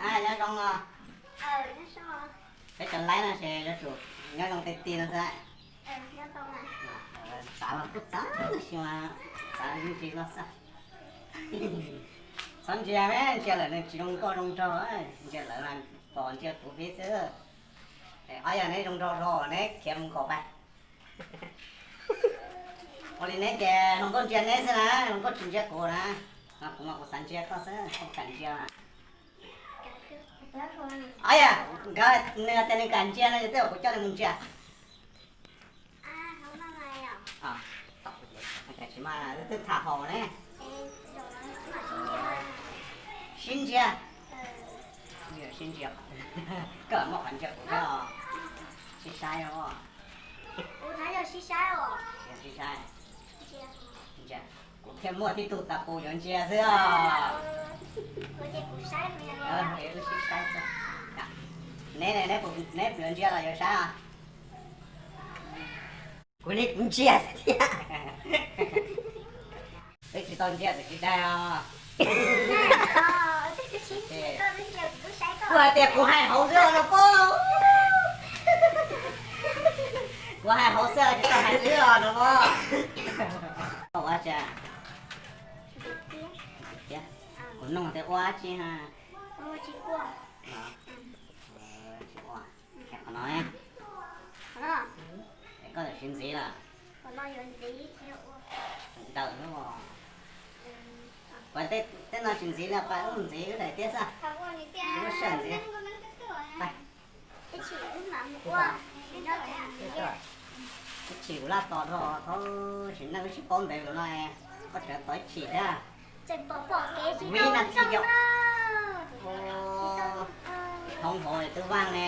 Nyob zoo no. Peb cov laib no ces yuav tsum nyob zoo tiag tiag no xwb. Xav los kuj txawv tab sis mas xav ntsis los xwb. Txhob ntsia, ntsia lawm nws tsis zoo nkauj zoo nraug, ntsia lawm mas pom ntsia kuv peb xwb. Ob yog neb zoo nraug zog neb khiav mus nkaum pais. Ua li neb ces hluas nkauj ntsia neb xwb na, hluas nkauj tsis ntsia kuv na. Kuv mas kuv xav ntsia koj xwb, koj kam ntsia mas. Ob yog, nkawd nws tias nws kam ntsia no yog tej zaum kuv coj nws mus ntsia. Tsis mas twb tham haus ne. Sib ntsia. Sib ntsia. Koj muaj qhov ntsia kuv thiab os. Sib saib os. Sib saib. Kuv thiaj muaj tib tug tas pus yuav ntsia xwb os. Wb sib saib xwb. Neb, neb yuav ntsia los yuav saib os? Kuv li kuv ntsia xwb thiab. Twb tsis tau ntsia txawm tsis daig os. Kuv hais tias kuv hais hauv xwb os no pob. Kuv hais hauv xwb tsis tau hais xwb os no pob. Ua tsi? Kuv nug tias ua tsi ha? Tsis ua. Qhov no, koj tawm siv ntxiv lawm. Ntawm lub, tej no tsis ntxiv li, pab wb mus ntxiv wb daim tiab xwb. Wb sawv ntxiv. Ib chim kuv laj tos dhau, thaum sim neej wb sib paub ntev lawm no, koj tseem tos ib chim thiab. Vib nab txi yom. Hoob hauv twb vaaj ne.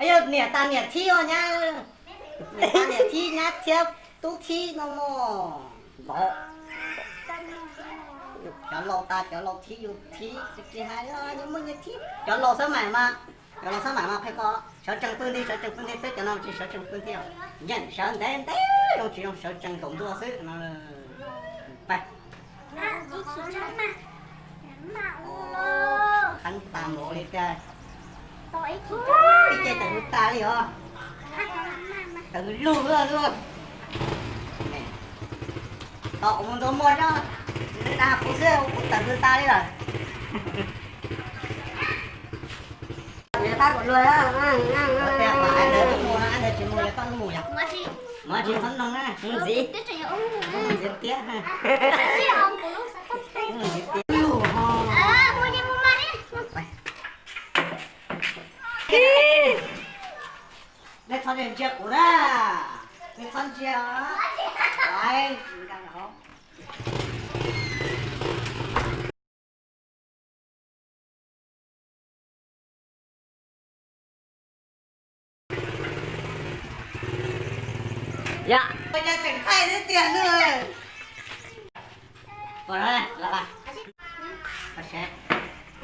Yog niam tas niam thib os nyab. Niam tas niam thib nyab thiab tub thib no mog. Ntov. Cov laus tas cov laus thib yus thib, tsis hais nyias muaj nyias thib. Cov laus xab maim mas, cov laus xab maim mas qhia koj sawv tsees pw nti, sawv tsees pw nti, peb cov no tsis sawv tsees pw nti os. Nyeem sawv ntev ntev zoo tsis zoo sawv tsees nkaum ntua xwb no. Pab. Qeeb tas npaum li tiag. Ib ce tawm hws tas li os. Tawm hws lug luaj luaj. Tos kuv mus ntua muag zog, dag kuv xwb kuv tawm hws tas li lawm. Ua tias pom ab ntawd wb mus no, ab ntawd tsis mus yog koj wb mus yog? Mas tsis txhob noog na, mus ntxiv. Mus ntxiv tiab. Mus ntxiv tiab. Nej txhob ntsia kuv na, nej txhob ntsia. Yog, tseem thaij xwb tiag nws. Kuv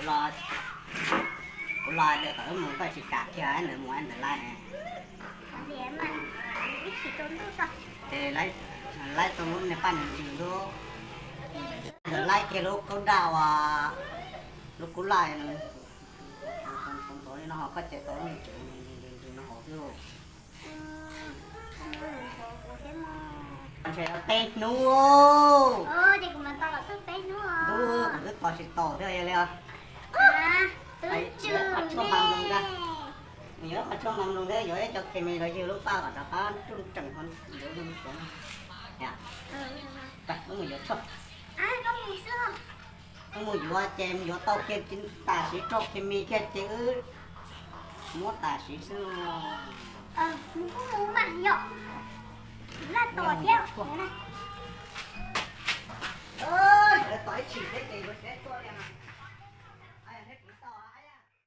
los, kuv los ntawm tom wb mus koj tsis kam kiag ntawd mus ntawm laib. Ces laib tau lub niag paj ntsws lub, ntawm laib kiag lub kaub daj uas lub kub laj no ho koj ces tau lub niag ntsws no hauv xwb. Ntshe peb hnub. Ntuj, kuv twb tos tsis tau thiab li os. Qhov tshuaj ma mloog, nws yuav qhov tshuaj ma mloog thiab yuav ib co khe me los ywg lub paj kom rov qab tsuj tsees ho yuav zoo xyov. Wb mus yuav tshuaj. Wb mus yuav ces mus yuav tau kiag tam sim tso khe me kiag ces wb muab tam sim xwb. Tos ib chim thiab ces yuav saib tuaj li.